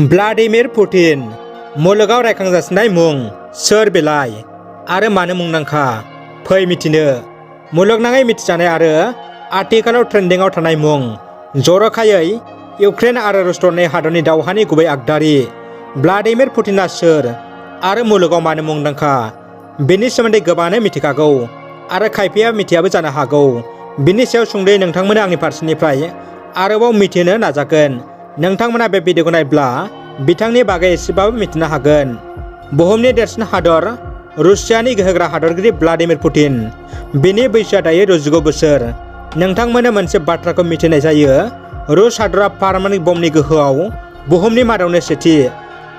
Vladimir Putin मुलुगाव रायखांजासिनाय मुं सोर बेलाय आरो मानो मुंदांखा फै मिथिनो मुलुगनाङै मिथिजानाय आरो आथिखालाव ट्रेन्डिंआव थानाय मुं जर'खायै इउक्रेन आरो रुसनि हादरनि दावहानि गुबै आगदारि व्लादिमिर पुतिना सोर आरो मुलुगाव मानो मुंदांखा बेनि सोमोन्दै गोबाङानो मिथिखागौ आरो खायफाया मिथियाबो जानो हागौ। बिनि सायाव सुंद'यै नोंथांमोना आंनि फारसेनिफ्राय आरोबाव मिथिनो नाजागोन। नोंथांमोना बे भिडिअखौ नायब्ला बिथांनि बागै एसेबाबो मिथिनो हागोन। बुहुमनि देरसिन हादर रुसियानि गोहोगोरा हादरगिरि व्लादिमिर पुतिन। बिनि बैसोआ दायो 69 बोसोर। नोंथांमोननो मोनसे बाथ्राखौ मिथिनाय जायो, रुस हादरा पारमाणिक बमनि गोहोआव बुहुमनि मादावनो सेथि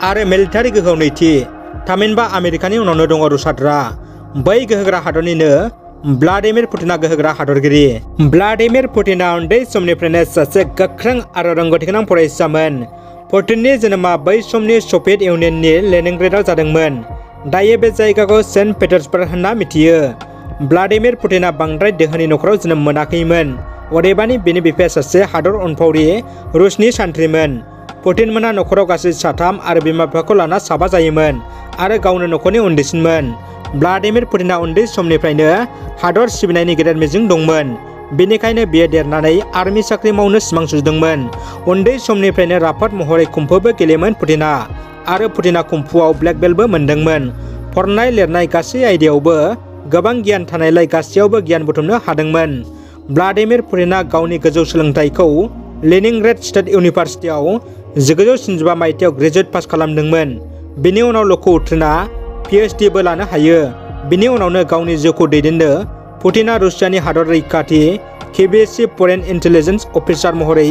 आरो मिलिटारि गोहोआव नैथि। थामहिनबा आमेरिकानि उनावनो दङ रुस हादरा। बै गोहोगोरा हादरनिनो व्लादिमिर पुतिना गोहोगोरा हादरगिरि। व्लादिमिर पुतिना उन्दै समनिफ्रायनो सासे गोख्रों आरो रोंग'थिगोनां फरायसामोन। पुतिननि जोनोमा बै समनि सभियेट इउनियननि लेनिनग्रेडआव जादोंमोन। दायो बे जायगाखौ सेन्ट पिटार्सबार्ग होनना मिथियो। व्लादिमिर पुतिना बांद्राय दोहोनि नखराव जोनोम मोनाखैमोन। अदेबानि बिनि बिफाया सासे हादर अनफावरि रुसनि सान्थ्रिमोन। पुतिनमोनहा नखराव गासै साथाम आरो बिमा-बिफाखौ लाना 7 जायोमोन आरो गावनो नखरनि उन्दैसिनमोन। व्लादिमिर पुतिना उन्दै समनिफ्रायनो हादर सिबिनायनि गेदेर मिजिं दंमोन। बेनिखायनो बियो देरनानै आर्मि साख्रि मावनो सिमां सुजुदोंमोन। उन्दै समनिफ्रायनो राफोद महरै कुम्फुबो गेलेयोमोन पुतिना आरो पुतिना कुम्फुआव ब्लेक बेल्टबो मोनदोंमोन। फरायनाय लिरनाय गासै आयदायावबो गोबां गियान थानायलाय गासैयावबो गियान बुथुमनो हादोंमोन। व्लादिमिर पुतिना गावनि गोजौ सोलोंथाइखौ लेनिनग्रेड स्टेट इउनिभार्सिटियाव 1975 मायथाइयाव ग्रेजुवेट पास खालामदोंमोन। बिनि उनाव ल'खौ उथ्रिना PhDबो लानो हायो। बिनि उनावनो गावनि जिउखौ दैदेननो पुतिना रुसियानि हादर रैखाथि KGB फरेन इन्टेलिजेन्स अफिसार महरै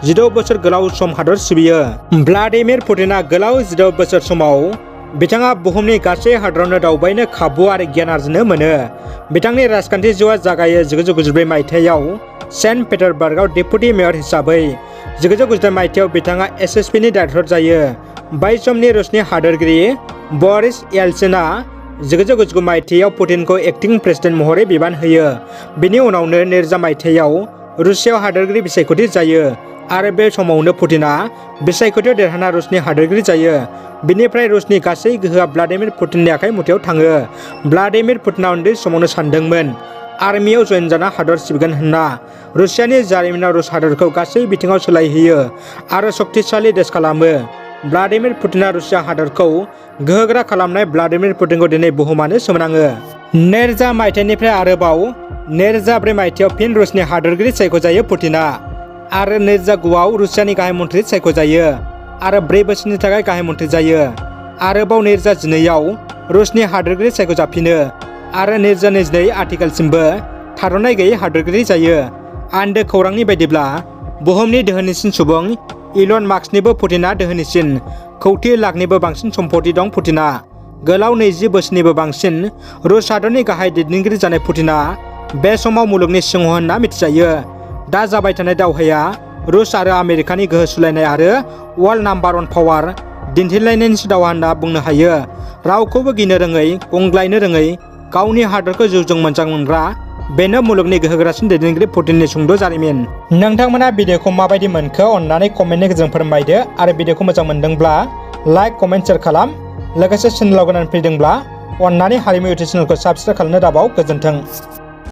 16 बोसोर गोलाव सम हादर सिबियो। व्लादिमिर पुतिना गोलाव 16 बोसोर समाव बिथाङा बुहुमनि गासै हादरावनो दावबायनो खाबु आरो गियान आरजिनो मोनो। बिथांनि राजखान्थि जिउआ जागायो 1994 मायथाइयाव सेन्ट पिटार्सबार्गआव डेपुटि मेयर हिसाबै। 1993 मायथाइयाव बिथाङा SSPनि डाइरेक्टर जायो। बै समनि रुसनि हादरगिरि बरिस येल्सिनआ 1999 मायथाइयाव पुतिनखौ एक्टिं प्रेसिडेन्ट महरै बिबान होयो। बिनि उनावनो 2000 मायथाइयाव रुसियाव हादरगिरि बिसायख'थि जायो आरो बे समावनो पुतिना बिसायख'थियाव देरहाना रुसनि हादरगिरि जायो। बिनिफ्राय रुसनि गासै गोहोआ व्लादिमिर पुतिननि आखाइ मुथायाव थाङो। व्लादिमिर पुतिना उन्दै समावनो सानदोंमोन आर्मियाव जयेन जाना हादर सिबिगोन होनना। रुसियानि जारिमिनाव रुस हादरखौ गासै बिथिङाव सोलायहोयो आरो शक्तिशालि देश खालामो। व्लादिमिर पुतिना रुसिया हादरखौ गोहोगोरा खालामनाय व्लादिमिर पुतिनखौ दिनै बुहुमानो सोमोनाङो। 2000 मायथाइनिफ्राय आरोबाव 2004 मायथाइयाव फिन रुसनि हादरगिरि सायख'जायो पुतिना आरो 2009आव रुसियानि गाहाय मन्थ्रि सायख'जायो आरो 4 बोसोरनि थाखाय गाहाय मन्थ्रि जायो। आरोबाव 2012आव रुसनि हादरगिरि सायख'जाफिनो आरो 2022 आथिखालसिमबो थाद'नाय गैयै हादरगिरि जायो। आन्दो खौरांनि बायदिब्ला बुहुमनि दोहोनिसिन सुबुं इलन मास्कनिबो पुतिना दोहोनिसिन। कौटि लाखनिबो बांसिन सम्पति दं पुतिना। गोलाव 20 बोसोरनिबो बांसिन रुस हादरनि गाहाय दैदेनगिरि जानाय पुतिना बे समाव मुलुगनि सिंह होनना मिथिजायो। दा जाबाय थानाय दावहाया रुस आरो आमेरिकानि गोहो सुलायनाय आरो वर्ल्ड नाम्बार 1 पावार दिन्थिलायनायनिसो दावहा होनना बुंनो हायो। रावखौबो गिनो रोङै, गंग्लायनो रोङै, गावनि हादरखौ जिउजों मोजां मोनग्रा बेनो मुलुगनि गोहोगोरासिन दैदेनगिरि पुतिननि सुंद' जारिमिन। नोंथांमोना भिडिअखौ माबायदि मोनखो अन्नानै कमेन्टनि गेजेरजों फोरमायदो आरो भिडिअखौ मोजां मोनदोंब्ला लाइक, कमेन्ट, शेयार खालाम। लोगोसे चेनेलाव गोदान फैदोंब्ला अन्नानै हारिमु इउटुब चेनेलखौ साबस्क्राइब खालामनो दाबाव। गोजोन्थों।